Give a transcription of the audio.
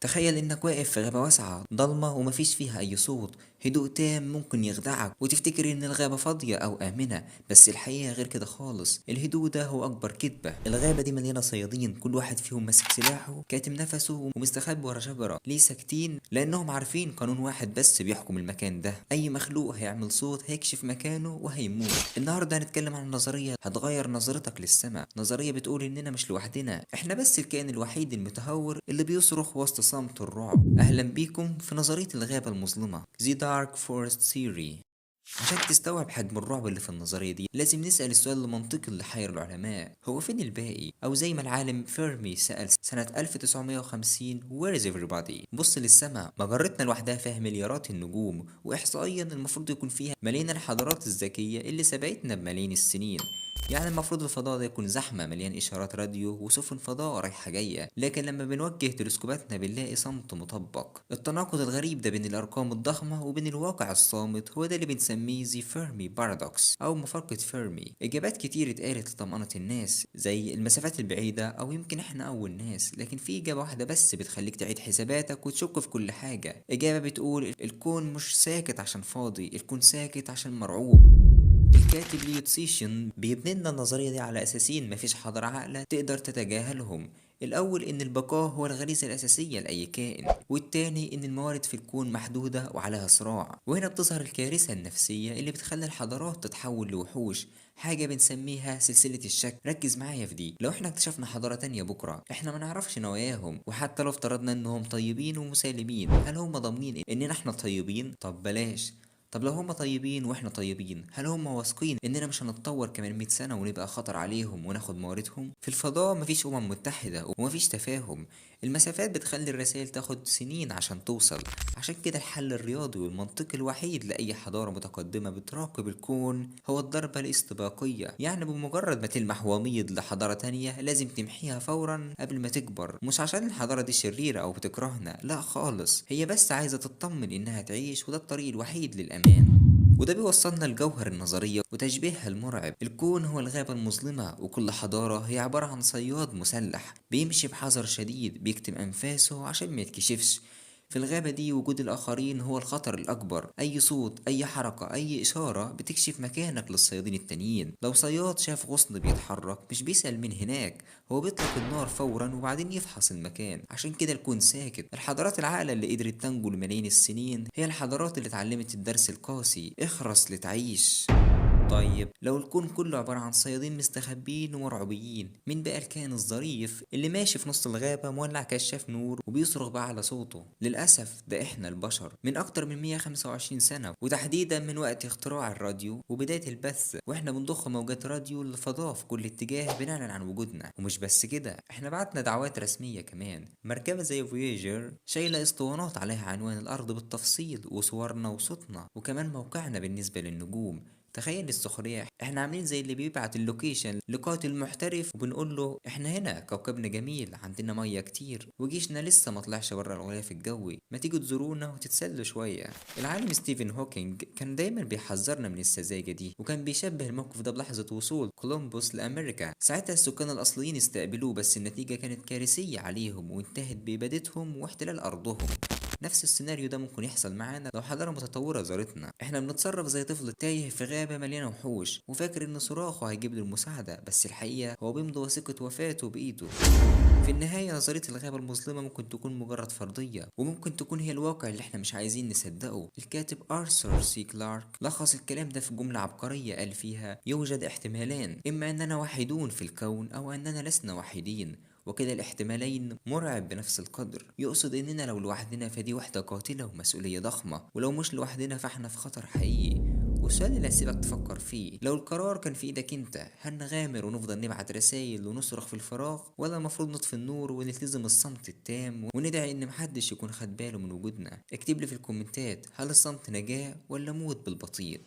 تخيل إنك واقف في غابة واسعة ضلمة ومفيش فيها أي صوت، هدوء تام ممكن يخدعك وتفتكر إن الغابة فاضية أو آمنة، بس الحقيقة غير كده خالص. الهدوء ده هو أكبر كذبة. الغابة دي مليانة صيادين، كل واحد فيهم ماسك سلاحه كاتم نفسه ومستخبي ورا شجرة. ليه ساكتين؟ لأنهم عارفين قانون واحد بس بيحكم المكان ده، أي مخلوق هيعمل صوت هيكشف مكانه وهيموت. النهاردة هنتكلم عن نظرية هتغير نظرتك للسماء، نظرية بتقول إننا مش لوحدنا، إحنا بس الكائن الوحيد المتهور اللي بيصرخ وسط صمت الرعب. أهلا بيكم في نظرية الغابة المظلمة، The Dark Forest Theory. عشان تستوعب حجم الرعب اللي في النظرية دي لازم نسأل السؤال المنطقي اللي حير العلماء، هو فين الباقي؟ أو زي ما العالم فيرمي سأل سنة 1950 Where is everybody؟ بص للسماء، مجرتنا لوحدها فيها مليارات النجوم، وإحصائيا المفروض يكون فيها ملايين الحضارات الذكية اللي سبقتنا بملايين السنين. يعني المفروض الفضاء ده يكون زحمة، مليان إشارات راديو وسفن فضاء رايحة جاية، لكن لما بنوجه تلسكوباتنا بنلاقي صمت مطبق. التناقض الغريب ده بين الأرقام الضخمة وبين الواقع الصامت هو ده اللي بنسميه the Fermi paradox أو مفارقة فيرمي. إجابات كتير اتقالت لطمأنة الناس، زي المسافات البعيدة أو يمكن إحنا أول ناس، لكن في إجابة واحدة بس بتخليك تعيد حساباتك وتشك في كل حاجة. إجابة بتقول الكون مش ساكت عشان فاضي، الكون ساكت عشان مرعوب. الكاتب ليو تسيشن بيبني لنا النظرية دي على أساسين مفيش حضارة عاقلة تقدر تتجاهلهم. الأول إن البقاء هو الغريزة الأساسية لأي كائن، والتاني إن الموارد في الكون محدودة وعليها صراع. وهنا بتظهر الكارثة النفسية اللي بتخلي الحضارات تتحول لوحوش، حاجة بنسميها سلسلة الشك. ركز معايا في دي، لو احنا اكتشفنا حضارة تانية بكرة احنا ما نعرفش نواياهم، وحتى لو افترضنا انهم طيبين ومسالمين، هل هم ضامنين اننا احنا طيبين؟ طب بلاش. طب لو هم طيبين واحنا طيبين، هل هم واثقين اننا مش هنتطور كمان 100 سنة ونبقى خطر عليهم وناخد مواردهم؟ في الفضاء مفيش متحدة ومفيش تفاهم، المسافات بتخلي الرسائل تاخد سنين عشان توصل. عشان كده الحل الرياضي والمنطقي الوحيد لأي حضارة متقدمة بتراقب الكون هو الضربة الاستباقية. يعني بمجرد ما تلمح وميض لحضارة تانية لازم تمحيها فورا قبل ما تكبر، مش عشان الحضارة دي شريرة أو بتكرهنا، لا خالص، هي بس عايزة تطمن إنها تعيش، وده الطريق الوحيد للأمان. وده بيوصلنا لجوهر النظرية وتشبيهها المرعب. الكون هو الغابة المظلمة، وكل حضارة هي عبارة عن صياد مسلح بيمشي بحذر شديد، بيكتم أنفاسه عشان ما يتكشفش. في الغابة دي وجود الآخرين هو الخطر الأكبر، أي صوت، أي حركة، أي إشارة بتكشف مكانك للصيادين التانيين. لو صياد شاف غصن بيتحرك مش بيسأل مين هناك، هو بيطلق النار فورا وبعدين يفحص المكان. عشان كده الكون ساكت. الحضارات العاقلة اللي قدرت تنجو لملايين السنين هي الحضارات اللي اتعلمت الدرس القاسي، اخرس لتعيش. طيب لو الكون كله عبارة عن صيادين مستخبيين ومرعوبيين، مين بقى الكائن الظريف اللي ماشي في نص الغابة مولع كشاف نور وبيصرخ بقى على صوته؟ للأسف ده احنا البشر. من أكتر من 125 سنة، وتحديدا من وقت اختراع الراديو وبداية البث، واحنا بنضخ موجات راديو للفضاء في كل اتجاه بنعلن عن وجودنا. ومش بس كده، احنا بعتنا دعوات رسمية كمان. مركبة زي فويجر شايلة اسطوانات عليها عنوان الأرض بالتفصيل وصورنا وصوتنا وكمان موقعنا بالنسبة للنجوم. تخيل السخرية، احنا عاملين زي اللي بيبعت ال location لقاتل محترف وبنقول له احنا هنا، كوكبنا جميل، عندنا مية كتير، وجيشنا لسه ما طلعش بره الغلاف الجوي، ما تيجوا تزورونا وتتسلوا شوية. العالم ستيفن هوكينج كان دايما بيحذرنا من السذاجة دي، وكان بيشبه الموقف ده بلحظة وصول كولومبوس لأمريكا. ساعتها السكان الأصليين استقبلوه، بس النتيجة كانت كارثية عليهم وانتهت بإبادتهم واحتلال أرضهم. نفس السيناريو ده ممكن يحصل معانا لو حضارة متطورة زارتنا. احنا بنتصرف زي طفل تايه في غابة مليانة وحوش وفاكر ان صراخه هيجيب له المساعدة، بس الحقيقة هو بيمضي وثيقة وفاته بإيده. في النهاية نظرية الغابة المظلمة ممكن تكون مجرد فرضية، وممكن تكون هي الواقع اللي احنا مش عايزين نصدقه. الكاتب آرثر سي كلارك لخص الكلام ده في جملة عبقرية قال فيها: يوجد احتمالان، إما أننا وحيدون في الكون أو أننا لسنا وحيدين، وكلا الاحتمالين مرعب بنفس القدر. يقصد اننا لو لوحدنا فدي وحدة قاتلة ومسؤولية ضخمة، ولو مش لوحدنا فاحنا في خطر حقيقي. والسؤال اللي هسيبك تفكر فيه، لو القرار كان في ايدك انت، هل نغامر ونفضل نبعت رسائل ونصرخ في الفراغ، ولا المفروض نطفي النور ونلتزم الصمت التام وندعي ان محدش يكون خد باله من وجودنا؟ اكتب لي في الكومنتات، هل الصمت نجاة ولا موت بالبطيء؟